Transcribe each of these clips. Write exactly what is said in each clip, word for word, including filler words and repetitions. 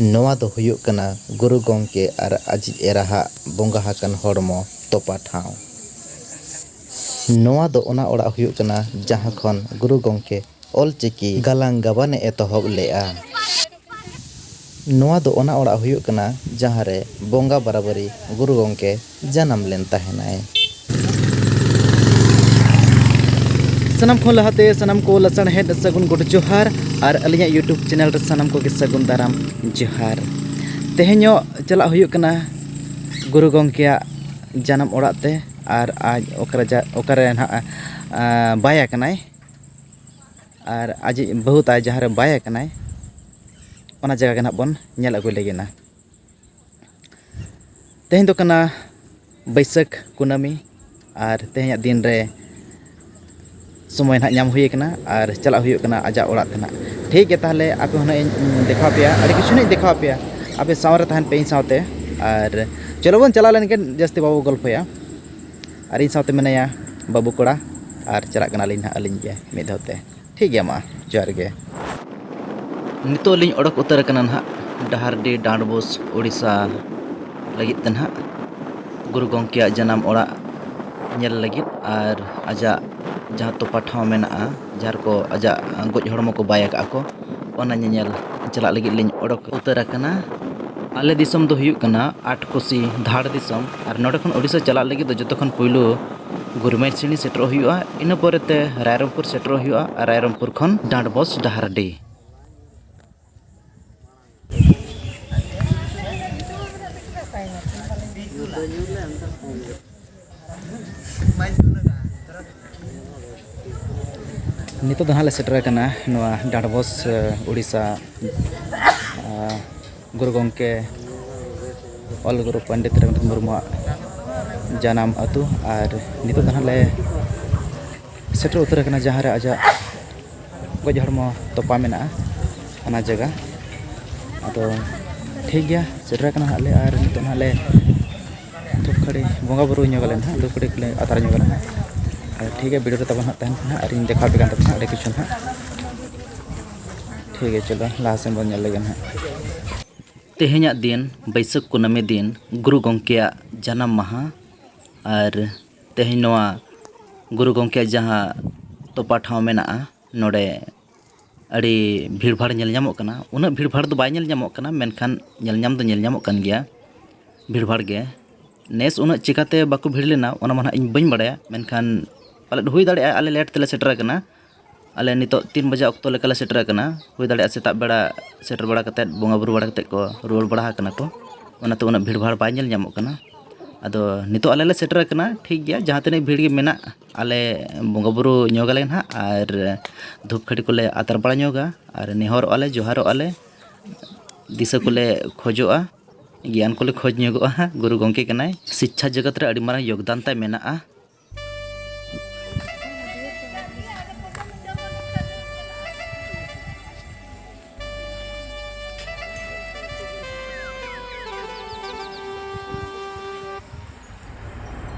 ᱱᱚᱣᱟ ᱫᱚ ᱦᱩᱭᱩᱜ ᱠᱟᱱᱟ ᱜᱩᱨᱩ ᱜᱚᱢᱠᱮ ᱟᱨ ᱟᱡᱤᱡ ᱮᱨᱟᱦᱟᱜ ᱵᱚᱸᱜᱟ ᱟᱠᱟᱱ ᱦᱚᱲᱢᱚ ᱛᱚᱯᱟ ᱴᱷᱟᱶ᱾ ᱱᱚᱣᱟ ᱫᱚ ᱚᱱᱟ ᱚᱲᱟᱜ ᱦᱩᱭᱩᱜ ᱠᱟᱱᱟ ᱡᱟᱦᱟᱸ ᱠᱷᱚᱱ ᱜᱩᱨᱩ ᱜᱚᱢᱠᱮ ᱚᱞ ᱪᱤᱠᱤ ᱜᱟᱞᱟᱝ ᱜᱟᱵᱟᱱ ᱮ ᱮᱛᱚᱦᱚᱵ ᱞᱮᱫᱼᱟ᱾ ᱱᱚᱣᱟ ᱫᱚ ᱚᱱᱟ ᱚᱲᱟᱜ ᱦᱩᱭᱩᱜ ᱠᱟᱱᱟ ᱡᱟᱦᱟᱸ ᱨᱮ ᱵᱚᱸᱜᱟ ᱵᱟᱨᱟᱵᱟᱨᱤ ᱜᱩᱨᱩ ᱜᱚᱢᱠᱮ ᱡᱟᱱᱟᱢ ᱞᱮᱱ ᱛᱟᱦᱮᱱᱟᱭ᱾ ᱥᱟᱱᱟᱢ ᱠᱷᱚᱱ ᱞᱟᱦᱟᱛᱮ ᱥᱟᱱᱟᱢ ᱠᱚ ᱞᱟᱥᱟᱲᱦᱮᱫ ᱥᱟᱹᱜᱩᱱ ᱜᱚᱰ ᱡᱚᱦᱟᱨ ᱟᱨ ᱟᱹᱞᱤᱧᱟᱜ YouTube channel ᱨᱮ ᱥᱟᱱᱟᱢ ᱠᱚᱜᱮ ᱥᱟᱹᱜᱩᱱ ᱫᱟᱨᱟᱢ ᱡᱚᱦᱟᱨ᱾ ᱛᱮᱦᱮᱧᱚᱜ ᱪᱟᱞᱟᱜ ᱦᱩᱭᱩᱜ ᱠᱟᱱᱟ ᱜᱩᱨᱩ ᱜᱚᱢᱠᱮᱭᱟᱜ ᱡᱟᱱᱟᱢ ᱚᱲᱟᱜ ᱛᱮ ᱟᱨ ᱟᱡ ᱚᱠᱟᱨᱮ ᱡᱟ-, ᱚᱠᱟᱨᱮ ᱱᱟᱦᱟᱜ, ᱟ, ᱵᱟᱭ ᱟᱠᱟᱱᱟᱭ᱾ ᱟᱨ ᱟᱡᱤᱡ ᱵᱟᱹᱦᱩ ᱛᱟᱭ ᱡᱟᱦᱟᱸ ᱨᱮ ᱵᱟᱭ ᱟᱠᱟᱱᱟᱭ, ᱚᱱᱟ ᱡᱟᱭᱜᱟ ᱜᱮ ᱱᱟᱦᱟᱜ ᱵᱚᱱ ᱧᱮᱞ ᱟᱹᱜᱩᱭ ᱞᱟᱹᱜᱤᱫ ᱱᱟ᱾ ᱛᱮᱦᱮᱧ ᱫᱚ ᱠᱟᱱᱟ ᱵᱟᱹᱭᱥᱟᱹᱠᱷ ᱠᱩᱱᱟᱹᱢᱤ, ᱟᱨ ᱛᱮᱦᱮᱧᱟᱜ ᱫᱤᱱ ᱨᱮ ᱥᱚᱢᱚᱭ ᱱᱟᱦᱟᱜ ᱧᱟᱢ ᱦᱩᱭ ᱟᱠᱟᱱᱟ ᱟᱨ ᱪᱟᱞᱟᱜ ᱦᱩᱭᱩᱜ ᱠᱟᱱᱟ ᱟᱡᱟᱜ ᱚᱲᱟᱜ ᱛᱮ ᱱᱟᱦᱟᱜ᱾ ᱴᱷᱤᱠ ᱜᱮᱭᱟ, ᱛᱟᱦᱚᱞᱮ ᱟᱯᱮ ᱦᱚᱸ ᱱᱟᱦᱟᱜ ᱤᱧ ᱫᱮᱠᱷᱟᱣ ᱯᱮᱭᱟ, ᱟᱹᱰᱤ ᱠᱤᱪᱷᱩ ᱱᱟᱦᱟᱜ ᱤᱧ ᱫᱮᱠᱷᱟᱣ ᱯᱮᱭᱟ᱾ ᱟᱯᱮ ᱥᱟᱶ ᱨᱮ ᱛᱟᱦᱮᱱ ᱯᱮ ᱤᱧ ᱥᱟᱶᱛᱮ, ᱟᱨ ᱪᱚᱞᱚ ᱵᱚᱱ ᱪᱟᱞᱟᱣ ᱞᱮᱱ ᱜᱮ, ᱡᱟᱹᱥᱛᱤ ᱵᱟᱵᱚ ᱜᱚᱞᱯᱷᱚᱭᱟ᱾ ᱟᱨ ᱤᱧ ᱥᱟᱶᱛᱮ ᱢᱮᱱᱟᱭᱟ ᱵᱟᱹᱵᱩ ᱠᱚᱲᱟ, ᱟᱨ ᱪᱟᱞᱟᱜ ᱠᱟᱱᱟᱞᱤᱧ ᱱᱟᱦᱟᱜ ᱟᱹᱞᱤᱧ ᱜᱮ ᱢᱤᱫ ᱫᱷᱟᱣ ᱛᱮ᱾ ᱴᱷᱤᱠ ᱜᱮᱭᱟ, ᱢᱟ ᱡᱚᱦᱟᱨ ᱜᱮ᱾ ᱱᱤᱛᱚᱜ ᱞᱤᱧ ᱚᱰᱚᱠ ᱩᱛᱟᱹᱨ ᱟᱠᱟᱱᱟ ᱱᱟᱦᱟᱜ ᱰᱟᱦᱟᱨᱰᱤ ᱰᱟᱸᱰᱵᱳᱥ ᱳᱰᱤᱥᱟ ᱞᱟᱹᱜᱤᱫ ᱛᱮ ᱱᱟᱦᱟᱜ᱾ ᱜᱩᱨᱩ ᱜᱚᱢᱠᱮᱭᱟᱜ ᱡᱟᱱᱟᱢ ᱚᱲᱟᱜ ᱧᱮᱞ ᱞᱟᱹᱜᱤᱫ ᱟᱨ ᱟᱡᱟᱜ ᱡᱟᱦᱟᱸ ᱛᱚᱯᱟ ᱴᱷᱟᱶ ᱢᱮᱱᱟᱜᱼᱟ, ᱡᱟᱦᱟᱸ ᱨᱮᱠᱚ ᱟᱡᱟᱜ ᱜᱚᱡ ᱦᱚᱲᱢᱚ ᱠᱚ ᱵᱟᱭ ᱟᱠᱟᱫᱼᱟ ᱠᱚ, ᱚᱱᱟ ᱧᱮᱧᱮᱞ ᱪᱟᱞᱟᱜ ᱞᱟᱹᱜᱤᱫ ᱞᱤᱧ ᱚᱰᱚᱠ ᱩᱛᱟᱹᱨ ᱟᱠᱟᱱᱟ᱾ ᱟᱞᱮ ᱫᱤᱥᱚᱢ ᱫᱚ ᱦᱩᱭᱩᱜ ᱠᱟᱱᱟ ᱟᱴᱠᱩᱥᱤ ᱫᱷᱟᱲ ᱫᱤᱥᱚᱢ, ᱟᱨ ᱱᱚᱰᱮ ᱠᱷᱚᱱ ᱳᱰᱤᱥᱟ ᱪᱟᱞᱟᱜ ᱞᱟᱹᱜᱤᱫ ᱫᱚ ᱡᱚᱛᱚ ᱠᱷᱚᱱ ᱯᱩᱭᱞᱩ ᱜᱩᱨᱢᱮᱨ ᱥᱤᱱᱤ ᱥᱮᱴᱮᱨᱚᱜ ᱦᱩᱭᱩᱜᱼᱟ, ᱤᱱᱟᱹ ᱯᱚᱨᱮᱛᱮ ᱨᱟᱭᱨᱚᱝᱯᱩᱨ ᱥᱮᱴᱮᱨᱚᱜ ᱦᱩᱭᱩᱜᱼᱟ, ᱟᱨ ᱨᱟᱭᱨᱚᱝᱯᱩᱨ ᱠᱷᱚᱱ ᱰᱟᱸᱰᱵᱚᱥ ᱰᱟᱦᱟᱨᱰᱤ᱾ ᱱᱤᱛᱚᱜ ᱫᱚ ᱦᱟᱸᱜ ᱞᱮ ᱥᱮᱴᱮᱨ ᱟᱠᱟᱱᱟ ᱱᱚᱣᱟ ᱰᱟᱸᱰᱵᱚᱥ, ᱮ, ᱩᱲᱤᱥᱥᱟ, ᱮ, ᱜᱩᱨᱩ ᱜᱚᱢᱠᱮ ᱚᱞ ᱜᱩᱨᱩ ᱯᱚᱱᱰᱤᱛ ᱨᱚᱜᱷᱩᱱᱟᱛᱷ ᱢᱩᱨᱢᱩᱣᱟᱜ ᱡᱟᱱᱟᱢ ᱟᱹᱛᱩ᱾ ᱟᱨ ᱱᱤᱛᱚᱜ ᱫᱚ ᱦᱟᱸᱜ ᱞᱮ ᱥᱮᱴᱮᱨ ᱩᱛᱟᱹᱨ ᱟᱠᱟᱱᱟ ᱡᱟᱦᱟᱸ ᱨᱮ ᱟᱡᱟᱜ ᱜᱚᱡ ᱦᱚᱲᱢᱚ ᱛᱚᱯᱟ ᱢᱮᱱᱟᱜᱼᱟ, ᱚᱱᱟ ᱡᱟᱭᱜᱟ᱾ ᱟᱫᱚ ᱴᱷᱤᱠ ᱜᱮᱭᱟ, ᱥᱮᱴᱮᱨ ᱟᱠᱟᱱᱟ ᱦᱟᱸᱜ ᱞᱮ, ᱟᱨ ᱱᱤᱛᱚᱜ ᱦᱟᱸᱜ ᱞᱮ ᱫᱷᱩᱯ ᱠᱷᱟᱹᱲᱤ ᱵᱚᱸᱜᱟ ᱵᱩᱨᱩ ᱧᱚᱜ ᱟᱞᱮ ᱱᱟᱦᱟᱜ, ᱫᱷᱩᱯ ᱠᱷᱟᱹᱲᱤ ᱠᱚᱞᱮ ᱟᱛᱟᱨ ᱧᱚᱜ ᱟᱞᱮ ᱱᱟᱦᱟᱜ᱾ ᱟᱨ ᱴᱷᱤᱠ ᱜᱮᱭᱟ, ᱵᱷᱤᱰᱤᱭᱳ ᱨᱮ ᱛᱟᱵᱚᱱ ᱦᱟᱸᱜ ᱛᱟᱦᱮᱱ ᱯᱮ ᱱᱟᱦᱟᱜ, ᱟᱨᱤᱧ ᱫᱮᱠᱷᱟᱣ ᱟᱯᱮ ᱠᱟᱱ ᱛᱟᱵᱚᱱᱟ ᱟᱹᱰᱤ ᱠᱤᱪᱷᱩ ᱱᱟᱦᱟᱜ᱾ ᱴᱷᱤᱠ ᱜᱮᱭᱟ, ᱪᱚᱞᱚ ᱞᱟᱦᱟ ᱥᱮᱱ ᱵᱚᱱ ᱧᱮᱞ ᱞᱮᱜᱮ ᱱᱟᱦᱟᱜ᱾ ᱛᱮᱦᱮᱧᱟᱜ ᱫᱤᱱ, ᱵᱟᱹᱭᱥᱟᱹᱠᱷ ᱠᱩᱱᱟᱹᱢᱤ ᱫᱤᱱ, ᱜᱩᱨᱩ ᱜᱚᱢᱠᱮᱭᱟᱜ ᱡᱟᱱᱟᱢ ᱢᱟᱦᱟ᱾ ᱟᱨ ᱛᱮᱦᱮᱧ ᱱᱚᱣᱟ ᱜᱩᱨᱩ ᱜᱚᱢᱠᱮᱭᱟᱜ ᱡᱟᱦᱟᱸ ᱛᱚᱯᱟ ᱴᱷᱟᱶ ᱢᱮᱱᱟᱜᱼᱟ, ᱱᱚᱰᱮ ᱟᱹᱰᱤ ᱵᱷᱤᱲᱵᱷᱟᱲ ᱧᱮᱞ ᱧᱟᱢᱚᱜ ᱠᱟᱱᱟ᱾ ᱩᱱᱟᱹᱜ ᱵᱷᱤᱲᱵᱷᱟᱲ ᱫᱚ ᱵᱟᱭ ᱧᱮᱞ ᱧᱟᱢᱚᱜ ᱠᱟᱱᱟ, ᱢᱮᱱᱠᱷᱟᱱ ᱧᱮᱞ ᱧᱟᱢ ᱫᱚ ᱧᱮᱞ ᱧᱟᱢᱚᱜ ᱠᱟᱱ ᱜᱮᱭᱟ, ᱵᱷᱤᱲᱵᱷᱟᱲ ᱜᱮ᱾ ᱱᱮᱥ ᱩᱱᱟᱹᱜ ᱪᱤᱠᱟᱹᱛᱮ ᱵᱟᱠᱚ ᱵᱷᱤᱲ ᱞᱮᱱᱟ, ᱚᱱᱟ ᱢᱟ ᱱᱟᱦᱟᱜ ᱤᱧ ᱵᱟᱹᱧ ᱵᱟᱲᱟᱭᱟ, ᱢᱮᱱᱠᱷᱟᱱ ᱯᱟᱞᱮᱫ ᱦᱩᱭ ᱫᱟᱲᱮᱭᱟᱜᱼᱟ ᱟᱞᱮ ᱞᱮᱴ ᱛᱮᱞᱮ ᱥᱮᱴᱮᱨ ᱟᱠᱟᱱᱟ᱾ ᱟᱞᱮ ᱱᱤᱛᱚᱜ ᱛᱤᱱ ᱵᱟᱡᱟ ᱚᱠᱛᱚ ᱞᱮᱠᱟᱞᱮ ᱥᱮᱴᱮᱨ ᱟᱠᱟᱱᱟ᱾ ᱦᱩᱭ ᱫᱟᱲᱮᱭᱟᱜᱼᱟ ᱥᱮᱛᱟᱜ ᱵᱮᱲᱟ ᱥᱮᱴᱮᱨ ᱵᱟᱲᱟ ᱠᱟᱛᱮᱫ, ᱵᱚᱸᱜᱟ ᱵᱩᱨᱩ ᱵᱟᱲᱟ ᱠᱟᱛᱮᱫ ᱠᱚ ᱨᱩᱣᱟᱹᱲ ᱵᱟᱲᱟ ᱟᱠᱟᱱᱟ ᱠᱚ, ᱚᱱᱟᱛᱮ ᱩᱱᱟᱹᱜ ᱵᱷᱤᱲᱵᱷᱟᱲ ᱵᱟᱭ ᱧᱮᱞ ᱧᱟᱢᱚᱜ ᱠᱟᱱᱟ᱾ ᱟᱫᱚ ᱱᱤᱛᱚᱜ ᱟᱞᱮ ᱞᱮ ᱥᱮᱴᱮᱨ ᱟᱠᱟᱱᱟ, ᱴᱷᱤᱠ ᱜᱮᱭᱟ, ᱡᱟᱦᱟᱸ ᱛᱤᱱᱟᱹᱜ ᱵᱷᱤᱲ ᱜᱮ ᱢᱮᱱᱟᱜ, ᱟᱞᱮ ᱵᱚᱸᱜᱟ ᱵᱩᱨᱩ ᱧᱚᱜᱟᱞᱮ ᱱᱟᱦᱟᱜ, ᱟᱨ ᱫᱷᱩᱯ ᱠᱷᱟᱹᱰᱤ ᱠᱚᱞᱮ ᱟᱛᱟᱨ ᱵᱟᱲᱟ ᱧᱚᱜᱟ, ᱟᱨ ᱱᱮᱦᱚᱨᱚᱜᱼᱟ ᱞᱮ, ᱡᱚᱦᱟᱨᱚᱜᱼᱟ ᱞᱮ, ᱫᱤᱥᱟᱹ ᱠᱚᱞᱮ ᱠᱷᱚᱡᱚᱜᱼᱟ, ᱜᱮᱭᱟᱱ ᱠᱚᱞᱮ ᱠᱷᱚᱡᱽ ᱧᱚᱜᱚᱜᱼᱟ ᱦᱟᱸᱜ᱾ ᱜᱩᱨᱩ ᱜᱚᱢᱠᱮ ᱠᱟᱱᱟᱭ, ᱥᱤᱪᱪᱷᱟ ᱡᱚᱜᱚᱛ ᱨᱮ ᱟᱹᱰᱤ ᱢᱟᱨᱟᱝ ᱭᱳᱜᱽᱫᱟᱱ ᱛᱟᱭ ᱢᱮᱱᱟᱜᱼᱟ᱾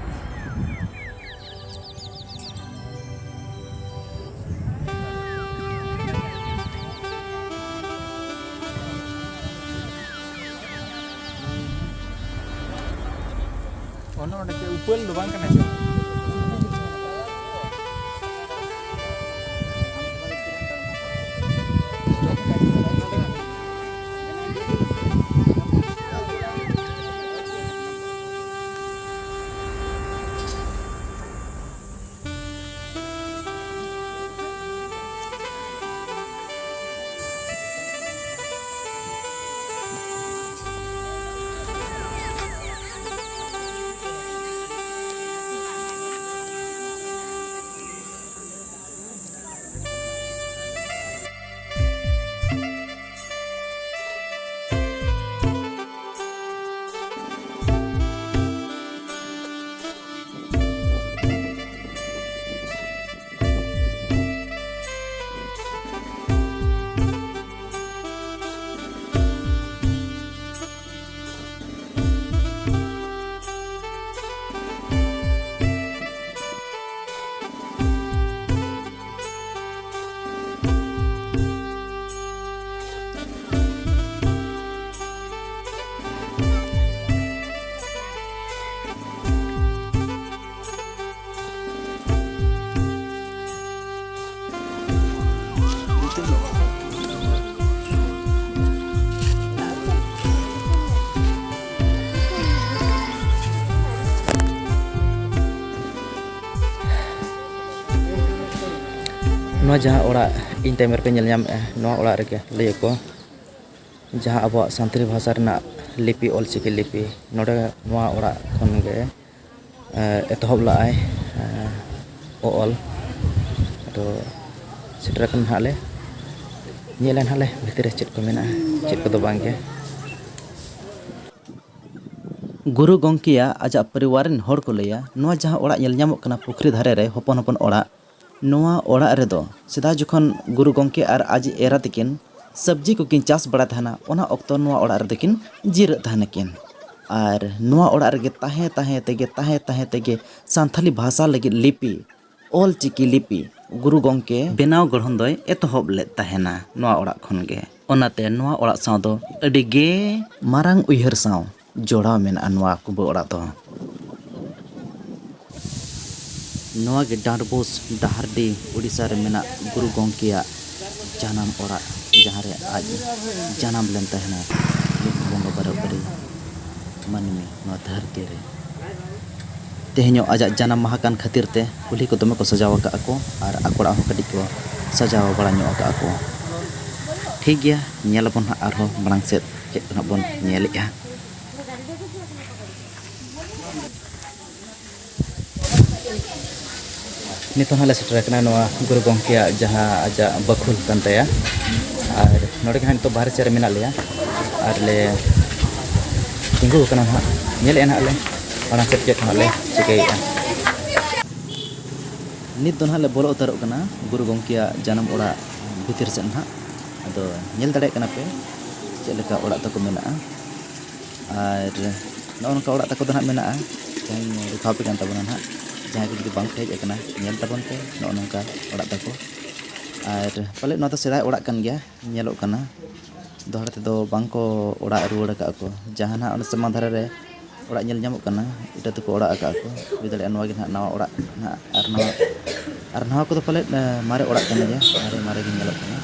ᱚᱱᱮ ᱚᱸᱰᱮ ᱪᱮᱫ ᱩᱯᱟᱹᱞ ᱫᱚ ᱵᱟᱝ ᱠᱟᱱᱟ ᱪᱮ? ᱡᱟᱦᱟᱸ ᱚᱲᱟᱜ ᱤᱧ ᱛᱟᱭᱚᱢ ᱨᱮᱯᱮ ᱧᱮᱞ ᱧᱟᱢᱮᱫᱼᱟ, ᱱᱚᱣᱟ ᱚᱲᱟᱜ ᱨᱮᱜᱮ ᱞᱟᱹᱭ ᱟᱠᱚ ᱡᱟᱦᱟᱸ ᱟᱵᱚᱣᱟᱜ ᱥᱟᱱᱛᱟᱲᱤ ᱵᱷᱟᱥᱟ ᱨᱮᱱᱟᱜ ᱞᱤᱯᱤ, ᱚᱞᱪᱤᱠᱤ ᱞᱤᱯᱤ, ᱱᱚᱰᱮ ᱱᱚᱣᱟ ᱚᱲᱟᱜ ᱠᱷᱚᱱ ᱜᱮ, ᱮ, ᱮᱛᱚᱦᱚᱵ ᱞᱟᱜᱼᱟᱭ, ᱮ, ᱚᱞ᱾ ᱟᱫᱚ ᱥᱮᱴᱮᱨ ᱟᱠᱟᱱᱟ ᱱᱟᱦᱟᱜ ᱞᱮ, ᱧᱮᱞᱟ ᱱᱟᱦᱟᱜ ᱞᱮ ᱵᱷᱤᱛᱤᱨ ᱨᱮ ᱪᱮᱫ ᱠᱚ ᱢᱮᱱᱟᱜᱼᱟ, ᱪᱮᱫ ᱠᱚᱫᱚ ᱵᱟᱝ ᱜᱮ᱾ ᱜᱩᱨᱩ ᱜᱚᱢᱠᱮᱭᱟᱜ ᱟᱡᱟᱜ ᱯᱚᱨᱤᱵᱟᱨ ᱨᱮᱱ ᱦᱚᱲ ᱠᱚ ᱞᱟᱹᱭᱟ, ᱱᱚᱣᱟ ᱡᱟᱦᱟᱸ ᱚᱲᱟᱜ ᱧᱮᱞ ᱧᱟᱢᱚᱜ ᱠᱟᱱᱟ, ᱯᱩᱠᱷᱨᱤ ᱫᱷᱟᱨᱮ ᱨᱮ ᱦᱚᱯᱚᱱ ᱦᱚᱯᱚᱱ ᱚᱲᱟᱜ, ᱱᱚᱣᱟ ᱚᱲᱟᱜ ᱨᱮᱫᱚ ᱥᱮᱫᱟᱭ ᱡᱚᱠᱷᱚᱱ ᱜᱩᱨᱩ ᱜᱚᱢᱠᱮ ᱟᱨ ᱟᱡ ᱮᱨᱟ ᱛᱟᱹᱠᱤᱱ ᱥᱚᱵᱽᱡᱤ ᱠᱚᱠᱤᱱ ᱪᱟᱥ ᱵᱟᱲᱟᱭ ᱛᱟᱦᱮᱱᱟ, ᱚᱱᱟ ᱚᱠᱛᱚ ᱱᱚᱣᱟ ᱚᱲᱟᱜ ᱨᱮᱫᱚ ᱠᱤᱱ ᱡᱤᱨᱟᱹᱜ ᱛᱟᱦᱮᱱᱟ ᱠᱤᱱ᱾ ᱟᱨ ᱱᱚᱣᱟ ᱚᱲᱟᱜ ᱨᱮᱜᱮ ᱛᱟᱦᱮᱸ ᱛᱟᱦᱮᱸ ᱛᱮᱜᱮ, ᱛᱟᱦᱮᱸ ᱛᱟᱦᱮᱸ ᱛᱮᱜᱮ ᱥᱟᱱᱛᱷᱟᱞᱤ ᱵᱷᱟᱥᱟ ᱞᱟᱹᱜᱤᱫ ᱞᱤᱯᱤ, ᱚᱞ ᱪᱤᱠᱤ ᱞᱤᱯᱤ, ᱜᱩᱨᱩ ᱜᱚᱢᱠᱮ ᱵᱮᱱᱟᱣ ᱜᱚᱲᱦᱚᱱ ᱫᱚᱭ ᱮᱛᱚᱦᱚᱵ ᱞᱮᱫ ᱛᱟᱦᱮᱱᱟ ᱱᱚᱣᱟ ᱚᱲᱟᱜ ᱠᱷᱚᱱ ᱜᱮ᱾ ᱚᱱᱟᱛᱮ ᱱᱚᱣᱟ ᱚᱲᱟᱜ ᱥᱟᱶ ᱫᱚ ᱟᱹᱰᱤ ᱜᱮ ᱢᱟᱨᱟᱝ ᱩᱭᱦᱟᱹᱨ ᱥᱟᱶ ᱡᱚᱲᱟᱣ ᱢᱮᱱᱟᱜᱼᱟ ᱱᱚᱣᱟ ᱠᱩᱸᱵᱟᱹ ᱚᱲᱟᱜ ᱫᱚ᱾ ᱱᱚᱣᱟ ᱜᱮ ᱰᱟᱸᱰᱵᱳᱥ, ᱰᱟᱦᱟᱨᱰᱤ, ᱳᱰᱤᱥᱟ ᱨᱮ ᱢᱮᱱᱟᱜ ᱜᱩᱨᱩ ᱜᱚᱢᱠᱮᱭᱟᱜ ᱡᱟᱱᱟᱢ ᱚᱲᱟᱜ, ᱡᱟᱦᱟᱸ ᱨᱮ ᱟᱡ ᱡᱟᱱᱟᱢ ᱞᱮᱱ ᱛᱟᱦᱮᱱᱟ, ᱢᱤᱫ ᱵᱚᱸᱜᱟ ᱵᱟᱨᱚ ᱵᱟᱹᱨᱤ ᱢᱟᱹᱱᱢᱤ ᱱᱚᱣᱟ ᱫᱷᱟᱹᱨᱛᱤ ᱨᱮ᱾ ᱛᱮᱦᱮᱧᱚᱜ ᱟᱡᱟᱜ ᱡᱟᱱᱟᱢ ᱢᱟᱦᱟ ᱠᱟᱱ ᱠᱷᱟᱹᱛᱤᱨ ᱛᱮ ᱠᱩᱞᱦᱤ ᱠᱚ ᱫᱚᱢᱮ ᱠᱚ ᱥᱟᱡᱟᱣ ᱟᱠᱟᱫᱼᱟ ᱠᱚ, ᱟᱨ ᱟᱠᱚ ᱚᱲᱟᱜ ᱦᱚᱸ ᱠᱟᱹᱴᱤᱡ ᱠᱚ ᱥᱟᱡᱟᱣ ᱵᱟᱲᱟ ᱧᱚᱜ ᱟᱠᱟᱫᱼᱟ ᱠᱚ᱾ ᱴᱷᱤᱠ ᱜᱮᱭᱟ, ᱧᱮᱞ ᱟᱵᱚᱱ ᱦᱟᱸᱜ ᱟᱨᱦᱚᱸ ᱢᱟᱲᱟᱝ ᱥᱮᱫ ᱪᱮᱫ ᱠᱚ ᱦᱟᱸᱜ ᱵᱚᱱ ᱧᱮᱞᱮᱫᱼᱟ᱾ ᱱᱤᱛᱚᱜ ᱦᱟᱸᱜ ᱞᱮ ᱥᱮᱴᱮᱨ ᱟᱠᱟᱱᱟ ᱱᱚᱣᱟ ᱜᱩᱨᱩ ᱜᱚᱢᱠᱮᱭᱟᱜ ᱡᱟᱦᱟᱸ ᱟᱡᱟᱜ ᱵᱟᱹᱠᱷᱩᱞ ᱠᱟᱱ ᱛᱟᱭᱟ, ᱟᱨ ᱱᱚᱰᱮ ᱜᱮ ᱦᱟᱸᱜ ᱱᱤᱛᱚᱜ ᱵᱟᱦᱨᱮ ᱥᱮᱫ ᱨᱮ ᱢᱮᱱᱟᱜ ᱞᱮᱭᱟ, ᱟᱨ ᱞᱮ ᱛᱤᱸᱜᱩ ᱟᱠᱟᱱᱟ ᱦᱟᱸᱜ, ᱧᱮᱞᱮᱫᱼᱟ ᱦᱟᱸᱜ ᱞᱮ ᱢᱟᱲᱟᱝ ᱥᱮᱫ ᱪᱮᱫ ᱦᱟᱸᱜ ᱞᱮ ᱪᱤᱠᱟᱹᱭᱮᱫᱼᱟ᱾ ᱱᱤᱛ ᱫᱚ ᱱᱟᱦᱟᱜ ᱞᱮ ᱵᱚᱞᱚ ᱩᱛᱟᱹᱨᱚᱜ ᱠᱟᱱᱟ ᱜᱩᱨᱩ ᱜᱚᱢᱠᱮᱭᱟᱜ ᱡᱟᱱᱟᱢ ᱚᱲᱟᱜ ᱵᱷᱤᱛᱤᱨ ᱥᱮᱫ ᱱᱟᱦᱟᱜ᱾ ᱟᱫᱚ ᱧᱮᱞ ᱫᱟᱲᱮᱭᱟᱜ ᱠᱟᱱᱟ ᱯᱮ ᱪᱮᱫ ᱞᱮᱠᱟ ᱚᱲᱟᱜ ᱛᱟᱠᱚ ᱢᱮᱱᱟᱜᱼᱟ᱾ ᱟᱨ ᱱᱚᱜᱼᱚ ᱱᱚᱝᱠᱟ ᱚᱲᱟᱜ ᱛᱟᱠᱚ ᱫᱚ ᱱᱟᱦᱟᱜ ᱢᱮᱱᱟᱜᱼᱟ, ᱡᱟᱦᱟᱸᱧ ᱫᱮᱠᱷᱟᱣ ᱟᱯᱮ ᱠᱟᱱ ᱛᱟᱵᱚᱱᱟ ᱱᱟᱦᱟᱜ᱾ ᱡᱟᱦᱟᱸᱭ ᱠᱚ ᱡᱩᱫᱤ ᱵᱟᱝ ᱯᱮ ᱦᱮᱡ ᱟᱠᱟᱱᱟ, ᱧᱮᱞ ᱛᱟᱵᱚᱱ ᱯᱮ ᱱᱚᱜᱼᱚ ᱱᱚᱝᱠᱟ ᱚᱲᱟᱜ ᱛᱟᱠᱚ᱾ ᱟᱨ ᱯᱟᱞᱮᱫ ᱱᱚᱣᱟ ᱫᱚ ᱥᱮᱫᱟᱭ ᱚᱲᱟᱜ ᱠᱟᱱ ᱜᱮᱭᱟ, ᱧᱮᱞᱚᱜ ᱠᱟᱱᱟ ᱫᱚᱦᱲᱟ ᱛᱮᱫᱚ ᱵᱟᱝ ᱠᱚ ᱚᱲᱟᱜ ᱨᱩᱣᱟᱹᱲ ᱟᱠᱟᱫᱼᱟ ᱠᱚ᱾ ᱡᱟᱦᱟᱸ ᱱᱟᱦᱟᱜ ᱚᱸᱰᱮ ᱥᱟᱢᱟᱝ ᱫᱷᱟᱨᱮ ᱨᱮ ᱚᱲᱟᱜ ᱧᱮᱞ ᱧᱟᱢᱚᱜ ᱠᱟᱱᱟ, ᱤᱴᱟᱹ ᱛᱮᱠᱚ ᱚᱲᱟᱜ ᱟᱠᱟᱫᱼᱟ ᱠᱚ᱾ ᱦᱩᱭ ᱫᱟᱲᱮᱭᱟᱜᱼᱟ ᱱᱚᱣᱟ ᱜᱮ ᱱᱟᱦᱟᱜ ᱱᱟᱣᱟ ᱚᱲᱟᱜ ᱱᱟᱦᱟᱜ, ᱟᱨ ᱱᱟᱣᱟ, ᱟᱨ ᱱᱟᱣᱟ ᱠᱚᱫᱚ ᱯᱟᱞᱮᱫ, ᱮ, ᱢᱟᱨᱮ ᱚᱲᱟᱜ ᱠᱟᱱ ᱜᱮᱭᱟ, ᱢᱟᱨᱮ, ᱢᱟᱨᱮ ᱜᱮ ᱧᱮᱞᱚᱜ ᱠᱟᱱᱟ᱾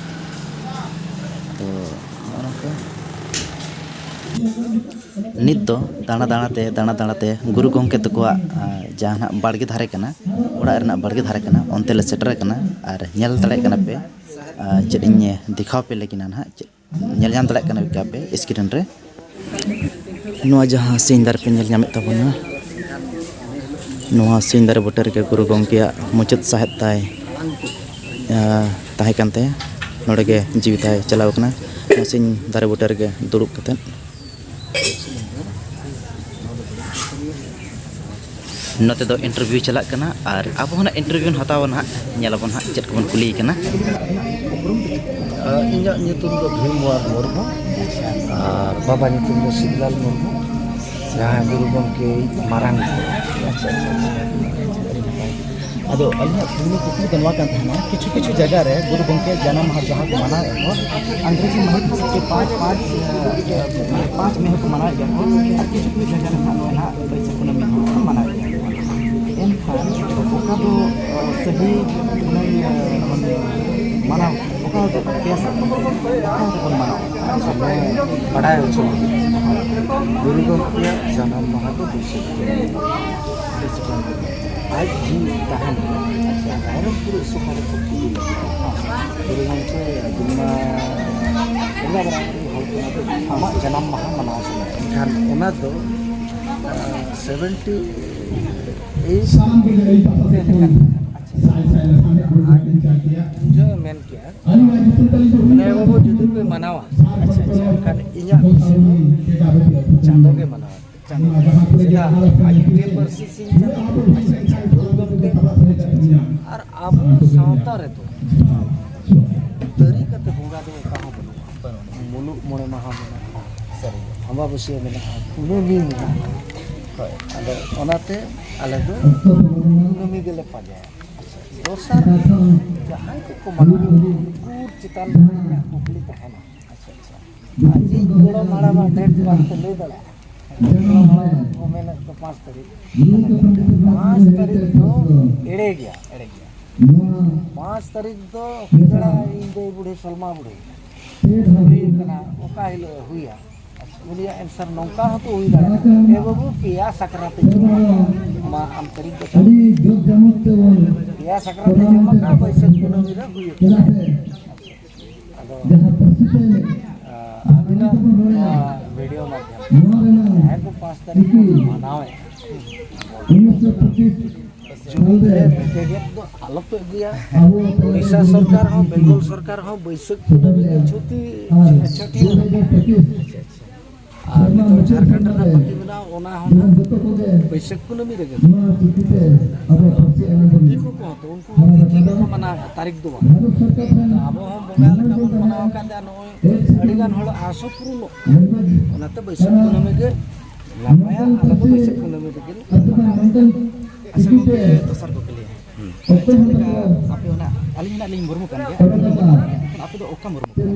ᱛᱚ ᱱᱚᱜᱼᱚ ᱱᱚᱝᱠᱟ᱾ ᱱᱤᱛ ᱫᱚ ᱫᱟᱬᱟ ᱫᱟᱬᱟᱛᱮ, ᱫᱟᱬᱟ ᱫᱟᱬᱟᱛᱮ ᱜᱩᱨᱩ ᱜᱚᱢᱠᱮ ᱛᱟᱠᱚᱣᱟᱜ, ᱟ, ᱡᱟᱦᱟᱸ ᱱᱟᱜ ᱵᱟᱲᱜᱮ ᱫᱷᱟᱨᱮ ᱠᱟᱱᱟ, ᱚᱲᱟᱜ ᱨᱮᱱᱟᱜ ᱵᱟᱲᱜᱮ ᱫᱷᱟᱨᱮ ᱠᱟᱱᱟ, ᱚᱱᱛᱮ ᱞᱮ ᱥᱮᱴᱮᱨ ᱟᱠᱟᱱᱟ᱾ ᱟᱨ ᱧᱮᱞ ᱫᱟᱲᱮᱭᱟᱜ ᱠᱟᱱᱟ ᱯᱮ, ᱟ, ᱪᱮᱫ ᱤᱧ ᱫᱮᱠᱷᱟᱣ ᱯᱮ ᱞᱟᱹᱜᱤᱫ ᱱᱟᱦᱟᱜ, ᱪᱮᱫ ᱧᱮᱞ ᱧᱟᱢ ᱫᱟᱲᱮᱭᱟᱜ ᱠᱟᱱᱟ ᱯᱮ ᱟᱯᱮ screen ᱨᱮ᱾ ᱱᱚᱣᱟ ᱡᱟᱦᱟᱸ ᱥᱤᱧ ᱫᱟᱨᱮ ᱯᱮ ᱧᱮᱞ ᱧᱟᱢᱮᱫ ᱛᱟᱵᱚᱱᱟ, ᱱᱚᱣᱟ ᱥᱤᱧ ᱫᱟᱨᱮ ᱵᱩᱴᱟᱹ ᱨᱮᱜᱮ ᱜᱩᱨᱩ ᱜᱚᱢᱠᱮᱭᱟᱜ ᱢᱩᱪᱟᱹᱫ ᱥᱟᱦᱮᱫ ᱛᱟᱭ, ᱟ, ᱛᱟᱦᱮᱸ ᱠᱟᱱ ᱛᱟᱭᱟ᱾ ᱱᱚᱰᱮ ᱜᱮ ᱡᱤᱣᱤ ᱛᱟᱭ ᱪᱟᱞᱟᱣ ᱠᱟᱱᱟ, ᱱᱚᱣᱟ ᱥᱤᱧ ᱫᱟᱨᱮ ᱵᱩᱴᱟᱹ ᱨᱮᱜᱮ ᱫᱩᱲᱩᱵ ᱠᱟᱛᱮᱫ᱾ ᱱᱚᱛᱮ ᱫᱚ interview ᱪᱟᱞᱟᱜ ᱠᱟᱱᱟ ᱟᱨ ᱟᱵᱚ ᱦᱚᱸ ᱱᱟᱜ interview ᱵᱚᱱ ᱦᱟᱛᱟᱣᱟ ᱱᱟᱦᱟᱜ, ᱧᱮᱞ ᱟᱵᱚᱱ ᱦᱟᱸᱜ ᱪᱮᱫ ᱠᱚᱵᱚᱱ ᱠᱩᱞᱤᱭᱮ ᱠᱟᱱᱟ᱾ ᱤᱧᱟᱹᱜ ᱧᱩᱛᱩᱢ ᱫᱚ ᱵᱷᱤᱢᱣᱟᱨ ᱢᱩᱨᱢᱩ ᱟᱨ ᱵᱟᱵᱟ ᱧᱩᱛᱩᱢ ᱫᱚ ᱥᱤᱵᱞᱟᱞ ᱢᱩᱨᱢᱩ, ᱡᱟᱦᱟᱸᱭ ᱜᱩᱨᱩ ᱜᱚᱢᱠᱮ ᱢᱟᱨᱟᱝ᱾ ᱟᱪᱪᱷᱟ, ᱟᱪᱪᱷᱟ, ᱟᱪᱪᱷᱟ᱾ ᱟᱹᱰᱤ ᱱᱟᱯᱟᱭ᱾ ᱟᱫᱚ ᱟᱹᱞᱤᱧᱟᱜ ᱯᱩᱭᱞᱩ ᱠᱩᱠᱞᱤ ᱫᱚ ᱱᱚᱣᱟ ᱠᱟᱱ ᱛᱟᱦᱮᱱᱟ, ᱠᱤᱪᱷᱩ ᱠᱤᱪᱷᱩ ᱡᱟᱭᱜᱟ ᱨᱮ ᱜᱩᱨᱩ ᱜᱚᱢᱠᱮ ᱡᱟᱱᱟᱢ ᱢᱟᱦᱟ ᱡᱟᱦᱟᱸ ᱠᱚ ᱢᱟᱱᱟᱣᱮᱫ ᱠᱚ, ᱟᱝᱨᱮᱡᱤ ᱢᱟᱹᱦᱤᱛ ᱦᱤᱥᱟᱹᱵ ᱛᱮ ᱯᱟᱸᱪ ᱯᱟᱸᱪ, ᱮ, ᱯᱟᱸᱪ ᱢᱮ ᱦᱚᱸᱠᱚ ᱢᱟᱱᱟᱣᱮᱫ ᱜᱮᱭᱟ ᱠᱚ, ᱟᱨ ᱠᱤᱪᱷᱩ ᱠᱤᱪᱷᱩ ᱡᱟᱭᱜᱟ ᱨᱮ ᱱᱟᱦᱟᱜ ᱱᱚᱜᱼᱚᱭ ᱱᱟᱦᱟᱜ ᱵᱟᱹᱭᱥᱟᱹᱠᱷ ᱠᱩᱱᱟᱹᱢᱤ ᱦᱚᱸᱠᱚ ᱢᱟᱱᱟᱣᱮᱫ ᱜᱮᱭᱟ᱾ ᱮᱱᱠᱷᱟᱱ ᱚᱠᱟ ᱫᱚ, ᱮ, ᱥᱟᱹᱦᱤ ᱢᱟᱱᱮ, ᱮ, ᱢᱟᱱᱟᱣ ᱚᱠᱟ ᱫᱚ ᱵᱮᱥᱟ? ᱚᱠᱟ ᱫᱚᱵᱚᱱ ᱢᱟᱱᱟᱣᱟ? ᱟᱪᱪᱷᱟ, ᱢᱟᱱᱮ ᱵᱟᱰᱟᱭ ᱦᱚᱪᱚ ᱞᱟᱹᱜᱤᱫ᱾ ᱜᱩᱨᱩ ᱜᱚᱢᱠᱮᱭᱟᱜ ᱡᱟᱱᱟᱢ ᱢᱟᱦᱟ ᱫᱚ ᱵᱟᱹᱭᱥᱟᱹᱠᱷ ᱠᱩᱱᱟᱹᱢᱤ᱾ ᱵᱟᱹᱭᱥᱟᱹᱠᱷ ᱠᱩᱱᱟᱹᱢᱤ᱾ ᱟᱡ ᱡᱤᱣᱤ ᱛᱟᱦᱮᱱ ᱨᱮ ᱨᱟᱭᱨᱚᱝᱯᱩᱨ ᱥᱚᱵᱷᱟ ᱨᱮ ᱠᱚ ᱤᱫᱤ ᱞᱮᱫᱮᱭᱟ᱾ ᱜᱩᱨᱩ ᱜᱚᱢᱠᱮ ᱟᱹᱵᱤᱱ ᱢᱟ ᱵᱚᱸᱜᱟ ᱵᱟᱨᱟ ᱦᱚᱲ ᱠᱟᱱᱟ ᱵᱤᱱ, ᱟᱢᱟᱜ ᱡᱟᱱᱟᱢ ᱢᱟᱦᱟ ᱢᱟᱱᱟᱣ ᱥᱟᱱᱟᱭᱮᱫ ᱮᱱᱠᱷᱟᱱ ᱚᱱᱟ ᱫᱚ, ᱟᱸ, ᱥᱮᱵᱷᱮᱱᱴᱤ ᱮᱭᱤᱴ ᱥᱟᱱᱟᱢ ᱜᱮ ᱞᱟᱹᱭ ᱠᱟᱛᱷᱟ ᱛᱮ ᱠᱷᱚᱱ ᱥᱟᱭ ᱥᱟᱭ ᱞᱮᱠᱷᱟᱱ ᱜᱮ ᱜᱩᱨᱩ ᱜᱚᱢᱠᱮᱧ ᱪᱟᱞ ᱠᱮᱭᱟ᱾ ᱩᱱ ᱡᱚᱦᱚᱜ ᱮ ᱢᱮᱱ ᱠᱮᱜᱼᱟ, ᱟᱹᱞᱤᱧᱟᱜ ᱧᱩᱛᱩᱢ ᱛᱟᱹᱞᱤᱧ ᱫᱚ ᱢᱟᱱᱮ ᱵᱟᱵᱩ ᱡᱩᱫᱤ ᱯᱮ ᱢᱟᱱᱟᱣᱟ, ᱟᱪᱪᱷᱟ, ᱟᱪᱪᱷᱟ, ᱮᱱᱠᱷᱟᱱ ᱤᱧᱟᱜ ᱠᱩᱥᱤ ᱫᱚ ᱪᱟᱸᱫᱚ ᱜᱮ ᱢᱟᱱᱟᱣᱟ᱾ ᱪᱟᱸᱫᱚ᱾ ᱪᱮᱫᱟᱜ? ᱟᱡ ᱜᱮ ᱯᱟᱹᱨᱥᱤ ᱥᱤᱧ ᱪᱟᱸᱫᱚ᱾ ᱟᱪᱪᱷᱟ, ᱟᱪᱪᱷᱟ᱾ ᱜᱩᱨᱩ ᱜᱚᱢᱠᱮ, ᱟᱨ ᱟᱵᱚ ᱥᱟᱶᱛᱟ ᱨᱮᱫᱚ ᱛᱟᱹᱨᱤ ᱠᱟᱛᱮ ᱵᱚᱸᱜᱟ ᱫᱚ ᱚᱠᱟ ᱦᱚᱸ ᱵᱟᱹᱱᱩᱜᱼᱟ᱾ ᱵᱟᱹᱱᱩᱜᱼᱟ᱾ ᱢᱩᱞᱩᱜ ᱢᱚᱬᱮ ᱢᱟᱦᱟ ᱢᱮᱱᱟᱜᱼᱟ, ᱥᱟᱹᱨᱤ ᱜᱮ᱾ ᱟᱢᱵᱟᱵᱟᱹᱥᱭᱟᱹ ᱢᱮᱱᱟᱜᱼᱟ, ᱠᱩᱱᱟᱹᱢᱤ ᱢᱮᱱᱟᱜᱼᱟ᱾ ᱦᱳᱭ, ᱟᱫᱚ ᱚᱱᱟᱛᱮ ᱟᱞᱮ ᱫᱚ ᱠᱩᱱᱟᱹᱢᱤ ᱜᱮᱞᱮ ᱯᱟᱸᱡᱟᱭᱟ᱾ ᱟᱪᱪᱷᱟ, ᱟᱪᱪᱷᱟ᱾ ᱫᱚᱥᱟᱨ ᱡᱟᱦᱟᱸᱭ ᱠᱚᱠᱚ ᱢᱟᱱᱟᱣᱟ, ᱩᱱᱠᱩ ᱪᱮᱛᱟᱱ ᱨᱮ ᱤᱧᱟᱹᱜ ᱠᱩᱠᱞᱤ ᱛᱟᱦᱮᱱᱟ᱾ ᱟᱪᱪᱷᱟ, ᱟᱪᱪᱷᱟ᱾ ᱟᱨ ᱪᱮᱫ ᱜᱚᱲᱚᱢ ᱦᱟᱲᱟᱢᱟᱜ date ᱵᱟᱝᱯᱮ ᱞᱟᱹᱭ ᱫᱟᱲᱮᱭᱟᱜᱼᱟ? ᱜᱚᱲᱚᱢ ᱦᱟᱲᱟᱢ ᱠᱚ ᱢᱮᱱᱮᱫ ᱫᱚ ᱯᱟᱸᱪ ᱛᱟᱹᱨᱤᱠᱷ᱾ ᱯᱟᱸᱪ ᱛᱟᱹᱨᱤᱠᱷ ᱫᱚ ᱮᱲᱮ ᱜᱮᱭᱟ, ᱮᱲᱮ ᱜᱮᱭᱟ᱾ ᱯᱟᱸᱪ ᱛᱟᱹᱨᱤᱠᱷ ᱫᱚ ᱦᱩᱭ ᱫᱟᱲᱮᱭᱟᱜᱼᱟ ᱤᱧ ᱫᱟᱹᱭ ᱵᱩᱰᱷᱤ ᱥᱚᱞᱢᱟ ᱵᱩᱰᱷᱤ ᱦᱩᱭ ᱠᱟᱱᱟ, ᱚᱠᱟ ᱦᱤᱞᱳᱜ ᱮ ᱦᱩᱭᱟ? ᱟᱪᱪᱷᱟ, ᱩᱱᱤᱭᱟᱜ ᱮᱱᱥᱟᱨ ᱱᱚᱝᱠᱟ ᱦᱚᱸᱛᱚ ᱦᱩᱭ ᱫᱟᱲᱮᱭᱟᱜᱼᱟ, "ᱮ ᱵᱟᱹᱵᱩ, ᱯᱮᱭᱟ ᱥᱟᱠᱨᱟᱛ ᱮ ᱡᱚᱢ ᱟᱠᱟᱫ, ᱢᱟ ᱟᱢ ᱛᱟᱹᱨᱤᱠᱷ ᱫᱚ ᱪᱟᱞᱟᱜ ᱢᱮ, ᱯᱮᱭᱟ ᱥᱟᱠᱨᱟᱛ ᱮ ᱡᱚᱢ ᱟᱠᱟᱫ, ᱵᱟᱹᱭᱥᱟᱹᱠᱷ ᱠᱩᱱᱟᱹᱢᱤ ᱨᱮ ᱦᱩᱭᱩᱜᱼᱟ᱾" ᱟᱫᱚ ᱟᱹᱵᱤᱱᱟᱜ ᱱᱚᱣᱟ ᱵᱷᱤᱰᱤᱭᱳ ᱢᱟᱫᱽᱫᱷᱚᱢ ᱛᱮ ᱡᱟᱦᱟᱸᱭ ᱠᱚ ᱯᱟᱸᱪ ᱛᱟᱹᱨᱤᱠᱷ ᱠᱚ ᱢᱟᱱᱟᱣᱮᱫᱼᱟ, ᱪᱷᱩᱴᱤ ᱨᱮ ᱵᱷᱮᱠᱮᱜᱮᱫ ᱫᱚ ᱟᱞᱚ ᱯᱮ ᱟᱹᱜᱩᱭᱟ᱾ ᱩᱲᱤᱥᱥᱟ ᱥᱚᱨᱠᱟᱨ ᱦᱚᱸ, ᱵᱮᱝᱜᱚᱞ ᱥᱚᱨᱠᱟᱨ ᱦᱚᱸ ᱵᱟᱹᱭᱥᱟᱹᱠᱷ ᱠᱩᱱᱟᱹᱢᱤ ᱜᱮ ᱪᱷᱩᱴᱤ, ᱪᱷᱩᱴᱤ᱾ ᱟᱨ ᱱᱤᱛᱚᱜ ᱡᱷᱟᱲᱠᱷᱚᱸᱰ ᱨᱮᱱᱟᱜ ᱵᱟᱹᱠᱤ ᱢᱮᱱᱟᱜᱼᱟ, ᱚᱱᱟ ᱦᱚᱸ ᱱᱟᱜ ᱵᱟᱹᱭᱥᱟᱹᱠᱷ ᱠᱩᱱᱟᱹᱢᱤ ᱨᱮᱜᱮ᱾ ᱫᱤᱠᱩ ᱠᱚᱦᱚᱸ ᱛᱚ, ᱩᱱᱠᱩ ᱛᱤᱠᱤ ᱠᱚ ᱢᱟᱱᱟᱣᱮᱫᱼᱟ, ᱛᱟᱹᱨᱤᱠᱷ ᱫᱚ ᱵᱟᱝ᱾ ᱟᱫᱚ ᱟᱵᱚ ᱦᱚᱸ ᱵᱚᱸᱜᱟ ᱞᱮᱠᱟ ᱵᱚᱱ ᱢᱟᱱᱟᱣ ᱟᱠᱟᱫᱟ, ᱱᱚᱜᱼᱚᱭ ᱟᱹᱰᱤᱜᱟᱱ ᱦᱚᱲᱟᱜ ᱟᱸᱥ ᱦᱚᱸ ᱯᱩᱨᱩᱱᱚᱜ ᱠᱟᱱᱟ᱾ ᱚᱱᱟᱛᱮ ᱵᱟᱹᱭᱥᱟᱹᱠᱷ ᱠᱩᱱᱟᱹᱢᱤ ᱜᱮ ᱱᱟᱯᱟᱭᱟ, ᱟᱞᱮ ᱫᱚ ᱵᱟᱹᱭᱥᱟᱹᱠᱷ ᱠᱩᱱᱟᱹᱢᱤ ᱨᱮᱜᱮ ᱞᱮ ᱢᱟᱱᱟᱣᱟ᱾ ᱟᱪᱪᱷᱟ ᱜᱚᱢᱠᱮ, ᱫᱚᱥᱟᱨ ᱠᱩᱠᱞᱤ᱾ ᱦᱩᱸ᱾ ᱡᱟᱦᱟᱸ ᱞᱮᱠᱟ ᱟᱯᱮ ᱚᱱᱟ, ᱟᱹᱞᱤᱧ ᱦᱚᱸ ᱱᱟᱜ ᱞᱤᱧ ᱢᱩᱨᱢᱩ ᱠᱟᱱ ᱜᱮᱭᱟ, ᱢᱮᱱᱠᱷᱟᱱ ᱟᱯᱮ ᱫᱚ ᱚᱠᱟ ᱢᱩᱨᱢᱩ ᱠᱟᱱᱟ?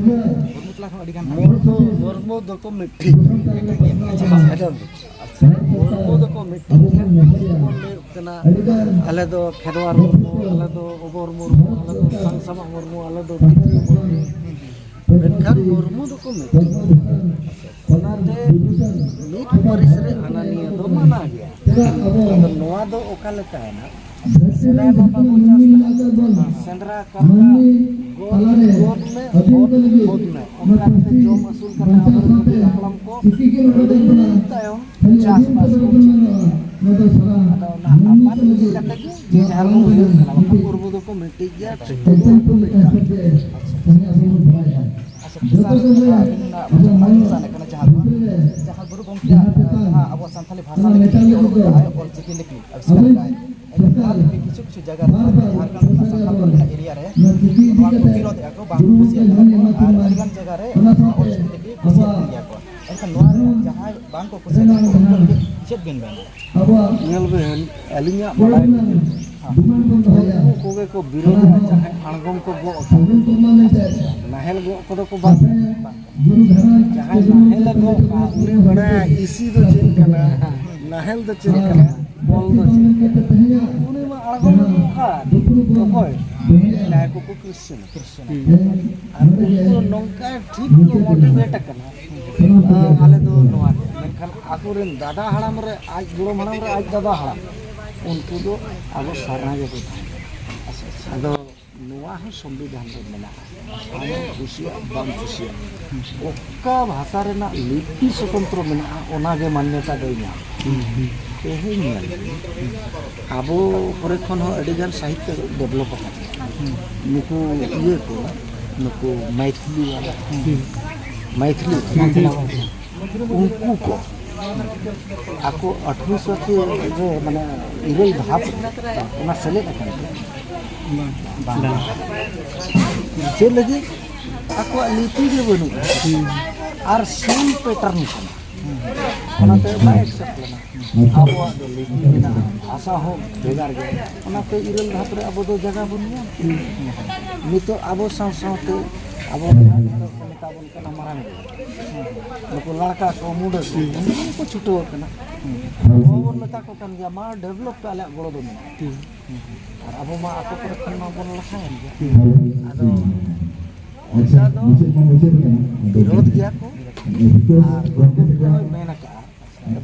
ᱢᱩᱨᱢᱩ ᱛᱟᱞᱟ ᱨᱮᱦᱚᱸ ᱟᱹᱰᱤ ᱜᱟᱱ ᱢᱩᱨᱢᱩ, ᱢᱩᱨᱢᱩ ᱫᱚᱠᱚ ᱢᱤᱫᱴᱷᱤᱠ᱾ ᱟᱪᱪᱷᱟ, ᱟᱸᱡᱚᱢ ᱵᱤᱱ᱾ ᱢᱩᱨᱢᱩ ᱫᱚᱠᱚ ᱢᱤᱫᱴᱷᱤᱠ ᱜᱮᱭᱟ᱾ ᱩᱱᱠᱩ ᱠᱚ ᱞᱟᱹᱭ ᱠᱟᱱᱟ, ᱟᱞᱮ ᱫᱚ ᱠᱷᱮᱨᱣᱟᱲ ᱢᱩᱨᱢᱩ, ᱟᱞᱮ ᱫᱚ ᱚᱵᱚᱨ ᱢᱩᱨᱢᱩ, ᱟᱞᱮ ᱫᱚ ᱥᱟᱝᱥᱟᱵᱟ ᱢᱩᱨᱢᱩ, ᱟᱞᱮ ᱫᱚ ᱛᱤᱛᱨᱤ ᱢᱩᱨᱢᱩ᱾ ᱢᱮᱱᱠᱷᱟᱱ ᱢᱩᱨᱢᱩ ᱫᱚᱠᱚ ᱢᱤᱫᱴᱷᱤᱠ ᱜᱮᱭᱟ᱾ ᱚᱱᱟᱛᱮ ᱢᱤᱫ ᱯᱟᱹᱨᱤᱥ ᱨᱮ ᱦᱟᱱᱟ ᱱᱤᱭᱟᱹ ᱫᱚ ᱢᱟᱱᱟ ᱜᱮᱭᱟ᱾ ᱟᱫᱚ ᱱᱚᱣᱟ ᱫᱚ ᱚᱠᱟ ᱞᱮᱠᱟᱭᱮᱱᱟ? ᱥᱮᱫᱟᱭ ᱢᱟ ᱵᱟᱵᱚ ᱪᱟᱥ ᱛᱟᱦᱮᱸᱫ, ᱥᱮᱸᱫᱽᱨᱟ ᱠᱟᱨᱠᱟ, ᱜᱚᱫ, ᱜᱚᱫ ᱢᱮ, ᱜᱚᱫ, ᱜᱚᱫ ᱢᱮ, ᱚᱱᱠᱟ ᱠᱟᱛᱮ ᱡᱚᱢ ᱟᱹᱥᱩᱞ ᱠᱟᱛᱮ ᱟᱵᱚᱨᱮᱱ ᱟᱹᱜᱤᱞ ᱦᱟᱯᱲᱟᱢ ᱠᱚ ᱟᱹᱰᱤ ᱛᱟᱭᱚᱢ ᱪᱟᱥᱵᱟᱥ ᱠᱚ ᱪᱮᱫ ᱞᱮᱫᱟ᱾ ᱟᱫᱚ ᱚᱱᱟ ᱟᱯᱟᱛ ᱤᱫᱤ ᱠᱟᱛᱮ ᱜᱮ ᱡᱮ ᱡᱟᱦᱟᱸ ᱠᱚ ᱦᱩᱭᱩᱜ ᱠᱟᱱᱟ, ᱵᱟᱠᱷᱟᱱ ᱢᱩᱨᱢᱩ ᱫᱚᱠᱚ ᱢᱤᱫᱴᱤᱡ ᱜᱮᱭᱟ, ᱴᱷᱤᱠ ᱫᱚ ᱩᱱᱠᱩ ᱢᱤᱫᱴᱟᱝ ᱥᱟᱵᱡᱮᱠᱴ ᱛᱟᱦᱮᱸ ᱟᱵᱚ ᱵᱚᱱ ᱵᱟᱲᱟᱭᱟ᱾ ᱟᱪᱪᱷᱟ, ᱡᱚᱛᱚ ᱥᱟᱨ, ᱜᱮ ᱟᱹᱞᱤᱧ ᱱᱟᱜ ᱢᱤᱫᱴᱟᱝ ᱵᱟᱲᱟᱭ ᱥᱟᱱᱟᱭᱮᱫ ᱠᱟᱱᱟ, ᱡᱟᱦᱟᱸ ᱫᱚ, ᱡᱟᱦᱟᱸ ᱜᱩᱨᱩ ᱜᱚᱢᱠᱮᱭᱟᱜ, ᱡᱟᱦᱟᱸ ᱟᱵᱚ ᱥᱟᱱᱛᱟᱲᱤ ᱵᱷᱟᱥᱟ ᱞᱟᱹᱜᱤᱫ ᱞᱤᱯᱤ ᱚᱰᱚᱠ ᱠᱟᱜᱼᱟᱭ, ᱚᱞ ᱪᱤᱠᱤ ᱞᱤᱯᱤ ᱟᱵᱤᱥᱠᱟᱨ ᱠᱟᱜᱼᱟᱭ᱾ ᱮᱱᱠᱷᱟᱱ ᱱᱚᱣᱟ ᱞᱤᱯᱤ ᱠᱤᱪᱷᱩ ᱠᱤᱪᱷᱩ ᱡᱟᱭᱜᱟ ᱨᱮ, ᱡᱷᱟᱲᱠᱷᱚᱸᱰ ᱨᱮᱱᱟᱜ ᱥᱟᱱᱛᱟᱲ ᱯᱟᱨᱜᱟᱱᱟ ᱮᱨᱤᱭᱟ ᱨᱮ ᱱᱚᱣᱟ ᱠᱚ ᱵᱤᱨᱳᱫᱮᱜᱼᱟ ᱠᱚ, ᱵᱟᱝ ᱠᱚ ᱠᱩᱥᱤᱭᱟᱜ ᱠᱟᱱᱟ ᱠᱚ, ᱟᱨ ᱟᱹᱰᱤᱜᱟᱱ ᱡᱟᱭᱜᱟ ᱨᱮ ᱱᱚᱣᱟ ᱚᱞ ᱪᱤᱠᱤ ᱞᱤᱯᱤ ᱠᱩᱥᱤᱭᱟᱜ ᱠᱟᱱ ᱜᱮᱭᱟ ᱠᱚ᱾ ᱮᱱᱠᱷᱟᱱ ᱱᱚᱣᱟ ᱨᱮ ᱡᱟᱦᱟᱸᱭ ᱵᱟᱝ ᱠᱚ ᱠᱩᱥᱤᱭᱟᱜ ᱠᱟᱱᱟ ᱠᱚ, ᱩᱱᱠᱩ ᱞᱟᱹᱜᱤᱫ ᱪᱮᱫ ᱵᱮᱱ ᱢᱮᱱᱟ? ᱧᱮᱞ ᱵᱮᱱ, ᱟᱹᱞᱤᱧᱟᱜ ᱵᱟᱲᱟᱭ ᱞᱟᱹᱜᱤᱫ ᱩᱱᱠᱩ ᱠᱚᱜᱮ ᱠᱚ ᱵᱤᱨᱳᱫᱮᱜᱼᱟ, ᱡᱟᱦᱟᱸᱭ ᱟᱬᱜᱚᱢ ᱠᱚ ᱜᱚᱜ ᱟᱠᱟᱫ, ᱱᱟᱦᱮᱞ ᱜᱚᱜ ᱠᱚᱫᱚ ᱠᱚ ᱵᱟᱝ᱾ ᱡᱟᱦᱟᱸᱭ ᱱᱟᱦᱮᱞᱮ ᱜᱚᱜ ᱠᱟᱜᱼᱟ, ᱩᱱᱤ ᱵᱟᱲᱟᱭᱟ ᱤᱥᱤ ᱫᱚ ᱪᱮᱫ ᱠᱟᱱᱟ, ᱱᱟᱦᱮᱞ ᱫᱚ ᱪᱮᱫ ᱠᱟᱱᱟ, ᱵᱚᱞ ᱫᱚ ᱪᱮᱫ ᱠᱟᱱᱟ᱾ ᱩᱱᱤ ᱢᱟ ᱟᱬᱜᱚᱢ ᱜᱚᱜ ᱠᱟᱜ, ᱚᱠᱚᱭ? ᱡᱟᱦᱟᱸᱭ ᱠᱚᱠᱚ ᱠᱨᱤᱥᱪᱟᱱ᱾ ᱠᱨᱤᱥᱪᱟᱱ᱾ ᱟᱨ ᱩᱱᱠᱩ ᱱᱚᱝᱠᱟ ᱴᱷᱤᱠ ᱠᱚ ᱢᱳᱴᱤᱵᱷᱮᱴ ᱟᱠᱟᱱᱟ, ᱟᱞᱮ ᱫᱚ ᱱᱚᱣᱟ ᱜᱮ᱾ ᱢᱮᱱᱠᱷᱟᱱ ᱟᱠᱚᱨᱮᱱ ᱫᱟᱫᱟ ᱦᱟᱲᱟᱢ ᱨᱮ, ᱟᱡ ᱜᱚᱲᱚᱢ ᱦᱟᱲᱟᱢ ᱨᱮ ᱟᱡ ᱫᱟᱫᱟ ᱦᱟᱲᱟᱢ, ᱩᱱᱠᱩ ᱫᱚ ᱟᱵᱚ ᱥᱟᱨᱱᱟ ᱜᱮᱠᱚ ᱛᱟᱦᱮᱸ ᱠᱟᱱᱟ᱾ ᱟᱫᱚ ᱱᱚᱣᱟ ᱦᱚᱸ ᱥᱚᱝᱵᱤᱫᱷᱟᱱ ᱨᱮ ᱢᱮᱱᱟᱜᱼᱟ᱾ ᱟᱢᱮᱢ ᱠᱩᱥᱤᱭᱟᱜ ᱵᱟᱢ ᱠᱩᱥᱤᱭᱟᱜ, ᱚᱠᱟ ᱵᱷᱟᱥᱟ ᱨᱮᱱᱟᱜ ᱞᱤᱯᱤ ᱥᱚᱛᱚᱱᱛᱨᱚ ᱢᱮᱱᱟᱜᱼᱟ, ᱚᱱᱟᱜᱮ ᱢᱟᱱᱱᱚᱛᱟ ᱫᱚᱭ ᱧᱟᱢᱟ᱾ ᱛᱮᱦᱮᱧ ᱧᱮᱞ ᱵᱤᱱ, ᱟᱵᱚ ᱠᱚᱨᱮ ᱠᱷᱚᱱ ᱦᱚᱸ ᱟᱹᱰᱤᱜᱟᱱ ᱥᱟᱦᱤᱛᱛᱚ ᱰᱮᱵᱷᱞᱚᱯ ᱟᱠᱟᱱᱟ᱾ ᱱᱩᱠᱩ ᱤᱭᱟᱹ ᱠᱚ, ᱱᱩᱠᱩ ᱢᱟᱭᱛᱷᱤᱞᱤ ᱵᱟᱞᱟ, ᱢᱟᱭᱛᱷᱤᱞᱤ ᱵᱟᱞᱟ, ᱩᱱᱠᱩ ᱠᱚ ᱟᱠᱚ ᱟᱴᱷᱨᱚᱥᱚ ᱨᱮ, ᱢᱟᱱᱮ, ᱤᱨᱟᱹᱞ ᱫᱷᱟᱯ ᱨᱮ ᱚᱱᱟ ᱥᱮᱞᱮᱫ ᱟᱠᱟᱱ ᱛᱟᱦᱮᱸ᱾ ᱵᱟᱝ᱾ ᱪᱮᱫ ᱞᱟᱹᱜᱤᱫ? ᱟᱠᱚᱣᱟᱜ ᱞᱤᱯᱤ ᱜᱮ ᱵᱟᱹᱱᱩᱜᱼᱟ᱾ ᱟᱨ ᱥᱮᱢ ᱯᱮᱴᱟᱨᱱ ᱠᱟᱱᱟ᱾ ᱚᱱᱟᱛᱮ ᱵᱟᱭ ᱮᱠᱥᱮᱯᱴ ᱞᱮᱱᱟ᱾ ᱟᱵᱚᱣᱟᱜ ᱫᱚ ᱞᱤᱯᱤ ᱢᱮᱱᱟᱜᱼᱟ, ᱵᱷᱟᱥᱟ ᱦᱚᱸ ᱵᱷᱮᱜᱟᱨ ᱜᱮᱭᱟ᱾ ᱚᱱᱟᱛᱮ ᱤᱨᱟᱹᱞ ᱫᱷᱟᱯ ᱨᱮ ᱟᱵᱚ ᱫᱚ ᱡᱟᱭᱜᱟ ᱵᱚᱱ ᱧᱟᱢ ᱠᱮᱫᱟ᱾ ᱱᱤᱛᱚᱜ ᱟᱵᱚ ᱥᱟᱶ ᱥᱟᱶᱛᱮ ᱟᱵᱚ ᱡᱟᱦᱟᱸ ᱱᱤᱛᱚᱜ ᱠᱚ ᱢᱮᱛᱟ ᱵᱚᱱ ᱠᱟᱱᱟ ᱢᱟᱨᱟᱝ ᱵᱩᱨᱩ, ᱱᱩᱠᱩ ᱞᱟᱲᱠᱟ ᱠᱚ, ᱢᱩᱰᱟᱹ ᱠᱚ, ᱩᱱᱠᱩ ᱠᱚ ᱪᱷᱩᱴᱟᱹᱣ ᱟᱠᱟᱱᱟ᱾ ᱟᱵᱚ ᱵᱚᱱ ᱢᱮᱛᱟ ᱠᱚ ᱠᱟᱱ ᱜᱮᱭᱟ, "ᱢᱟ, ᱰᱮᱵᱷᱞᱚᱯ ᱯᱮ, ᱟᱞᱮᱭᱟᱜ ᱜᱚᱲᱚ ᱫᱚ ᱢᱮᱱᱟᱜᱼᱟ᱾" ᱟᱨ ᱟᱵᱚ ᱢᱟ ᱟᱠᱚ ᱠᱚᱨᱮ ᱠᱷᱚᱱ ᱢᱟ ᱵᱚᱱ ᱞᱟᱦᱟᱭᱮᱱ ᱜᱮᱭᱟ᱾ ᱟᱫᱚ ᱚᱱᱠᱟ ᱫᱚ ᱵᱤᱨᱳᱫ ᱜᱮᱭᱟ ᱠᱚ᱾ ᱟᱨ ᱜᱩᱨᱩ ᱜᱚᱢᱠᱮ ᱦᱚᱸᱭ ᱢᱮᱱ ᱟᱠᱟᱫᱼᱟ,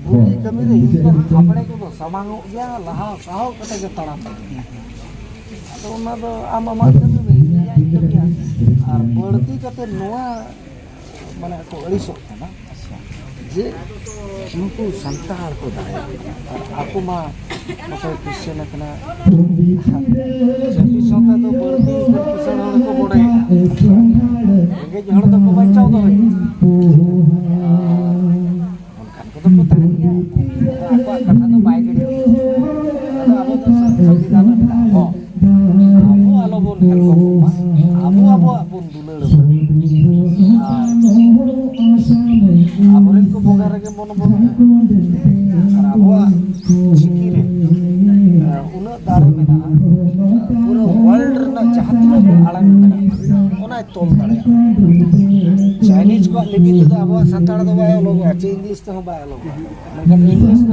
ᱵᱩᱜᱤ ᱠᱟᱹᱢᱤ ᱨᱮ ᱤᱧ ᱨᱮᱱ ᱦᱟᱯᱲᱮ ᱠᱚᱫᱚ ᱥᱟᱢᱟᱝᱚᱜ ᱜᱮᱭᱟ, ᱞᱟᱦᱟ ᱥᱟᱦᱟᱣ ᱠᱟᱛᱮ ᱜᱮ ᱛᱟᱲᱟᱢ ᱢᱮ᱾ ᱟᱫᱚ ᱚᱱᱟ ᱫᱚ ᱟᱢ ᱟᱢᱟᱜ ᱠᱟᱹᱢᱤ ᱢᱮ, ᱤᱧ ᱤᱧᱟᱹᱜ ᱤᱧ ᱠᱟᱹᱢᱤᱭᱟ᱾ ᱟᱨ ᱵᱟᱹᱲᱛᱤ ᱠᱟᱛᱮ ᱱᱚᱣᱟ, ᱢᱟᱱᱮ, ᱠᱚ ᱟᱹᱲᱤᱥᱚᱜ ᱠᱟᱱᱟ ᱡᱮ ᱱᱩᱠᱩ ᱥᱟᱱᱛᱟᱲ ᱠᱚ ᱫᱟᱲᱮᱭᱟᱜ ᱠᱟᱱᱟ ᱟᱨ ᱟᱠᱚ ᱢᱟ ᱚᱠᱚᱭ ᱠᱷᱨᱤᱥᱪᱟᱱ ᱟᱠᱟᱱᱟ, ᱡᱟᱹᱛᱤ ᱥᱟᱶᱛᱟ ᱫᱚ ᱵᱟᱹᱲᱛᱤ ᱠᱤᱥᱟᱹᱬ ᱦᱚᱲ ᱠᱚ ᱵᱚᱲᱦᱮᱜᱼᱟ, ᱨᱮᱸᱜᱮᱡ ᱦᱚᱲ ᱫᱚᱠᱚ ᱵᱟᱧᱪᱟᱣ ᱫᱚᱦᱚᱭᱮᱫ ᱠᱚᱣᱟ᱾ ᱚᱱᱠᱟᱱ ᱠᱚᱫᱚ ᱠᱚ ᱛᱟᱦᱮᱱ ᱜᱮᱭᱟ, ᱟᱫᱚ ᱟᱠᱚᱣᱟᱜ ᱠᱟᱛᱷᱟ ᱫᱚ ᱵᱟᱭ ᱜᱟᱹᱰᱭᱟᱹᱜᱼᱟ᱾ ᱟᱫᱚ ᱟᱵᱚ ᱫᱚ ᱥᱚᱝᱵᱤᱫᱷᱟᱱ ᱨᱮ ᱢᱮᱱᱟᱜᱼᱟ, ᱦᱚᱸ, ᱟᱵᱚ ᱟᱞᱚᱵᱚᱱ ᱦᱮᱞᱠᱚᱜ ᱢᱟ, ᱟᱵᱚ ᱟᱵᱚᱣᱟᱜ ᱵᱚᱱ ᱫᱩᱞᱟᱹᱲ ᱢᱟ᱾ ᱟᱨ ᱟᱵᱚᱨᱮᱱ ᱠᱚ ᱵᱚᱸᱜᱟ ᱨᱮᱜᱮ ᱢᱚᱱ ᱵᱚᱱ ᱮᱢᱟ᱾ ᱟᱨ ᱟᱵᱚᱣᱟᱜ ᱪᱤᱠᱤ ᱨᱮ, ᱮ, ᱩᱱᱟᱹᱜ ᱫᱟᱲᱮ ᱢᱮᱱᱟᱜᱼᱟ, ᱯᱩᱨᱟᱹ ᱣᱟᱨᱞᱰ ᱨᱮᱱᱟᱜ ᱡᱟᱦᱟᱸ ᱛᱤᱱᱟᱹᱜ ᱜᱮ ᱟᱲᱟᱝ ᱢᱮᱱᱟᱜᱼᱟ, ᱚᱱᱟᱭ ᱛᱚᱞ ᱫᱟᱲᱮᱭᱟᱜᱼᱟ᱾ ᱪᱟᱭᱱᱤᱡᱽ ᱠᱚᱣᱟᱜ ᱞᱤᱯᱤ ᱛᱮᱫᱚ ᱟᱵᱚᱣᱟᱜ ᱥᱟᱱᱛᱟᱲ ᱫᱚ ᱵᱟᱭ ᱚᱞᱚᱜᱚᱜᱼᱟ, ᱪᱮ ᱤᱝᱞᱤᱥ ᱛᱮᱦᱚᱸ ᱵᱟᱭ ᱚᱞᱚᱜᱚᱜᱼᱟ, ᱢᱮᱱᱠᱷᱟᱱ ᱤᱝᱞᱤᱥ ᱫᱚ